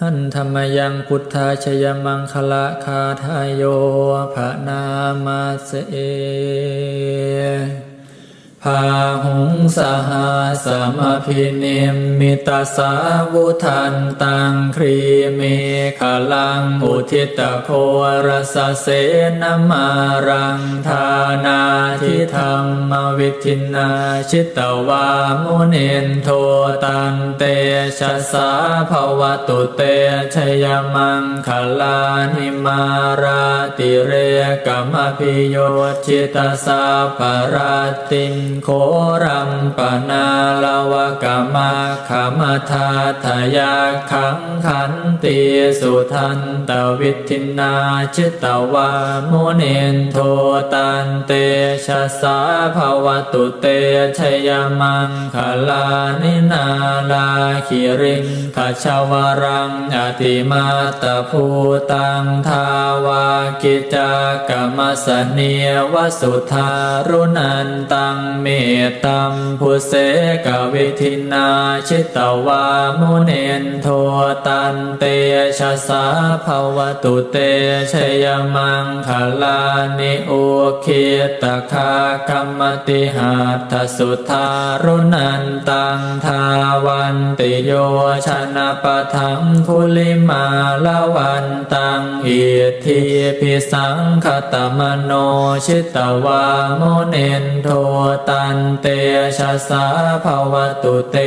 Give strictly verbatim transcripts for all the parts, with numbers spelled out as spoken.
Handa mayaṃ buddhajayamaṅgalagāthāyo bhaṇāma se. Bāhuṃ sahassamabhinimmitasāvudhantaṃ, grīmekhalaṃ uditaghorasasenamāraṃ, dānādidhammavidhinā jitavā munindo, tantejasā bhavatu te jayamaṅgalāni. Mārātirekamabhiyujjhitasabbarattiṃ, ghorampanāḷavakamakkhamathaddhayakkhaṃ, khantīsudantavidhinā jitavā munindo, tantejasā bhavatu te jayamaṅgalāni. Nāḷāgiriṃ gajavaraṃ atimattabhūtaṃ, dāvaggicakkamasanīva sudāruṇantaṃ, mettambusekavidhinā jitavā munindo, tantejasā bhavatu te jayamaṅgalāni. Ukkhittakhaggamatihatthasudāruṇantaṃ, dhāvantiyojanapathaṅgulimālavantaṃ, iddhībhisaṅkhatamano jitavā munindo, tantejasā bhavatu te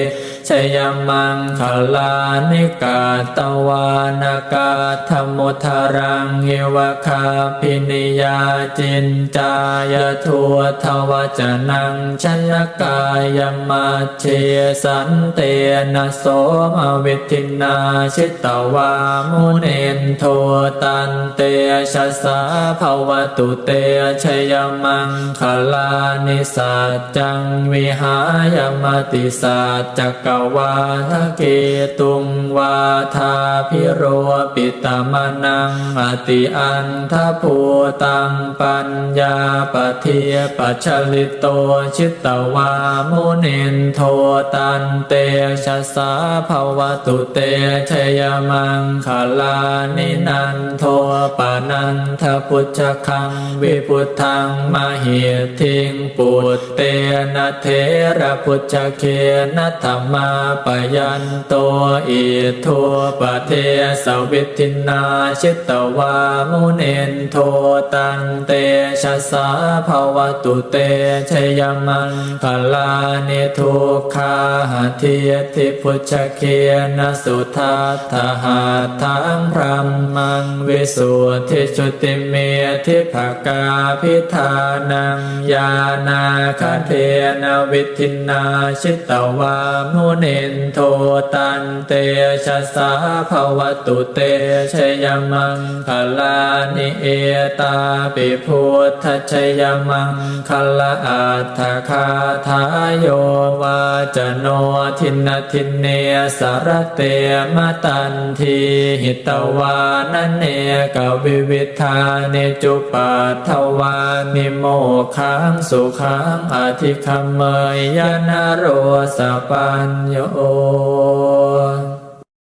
jayamaṅgalāni. Katvāna kaṭṭhamudaraṃ iva gabbhinīyā, ciñcāya duṭṭhavacanaṃ janakāyamajjhe, santena somavidhinā jitavā munindo, tantejasā bhavatu te jayamaṅgalāni. Sac ccaṃ vihāya matisaccakavādaketuṃ, vādābhiropitamanaṃ atiandhabhūtaṃ, paññāpadīpajalito jitavā munindo, tantejasā bhavatu te jayamaṅgalāni. Nandopanandabhujagaṃ vibudhaṃ mahiddhiṃ, put tena therabhujagena damāpayanto, iddhūpadesavidhinā jitavā munindo, tantejasā bhavatu te jayamaṅgalāni. Duggāhadiṭṭhibhujagena sudaṭ ṭhahatthaṃ, brahmaṃ visuddhijutimiddhibakābhidhānaṃ, ñāṇāgadena vidhinā jitavā munindo, tantejasā bhavatu te jayamaṅgalāni. Etāpi buddhajayamaṅ galaaṭṭhagāthā, yo vācano dinadine sarate matandī, hitvānanekavividhāni cupaddavāni, mokkhaṃ sukhaṃ adhigameyya naro sapañño.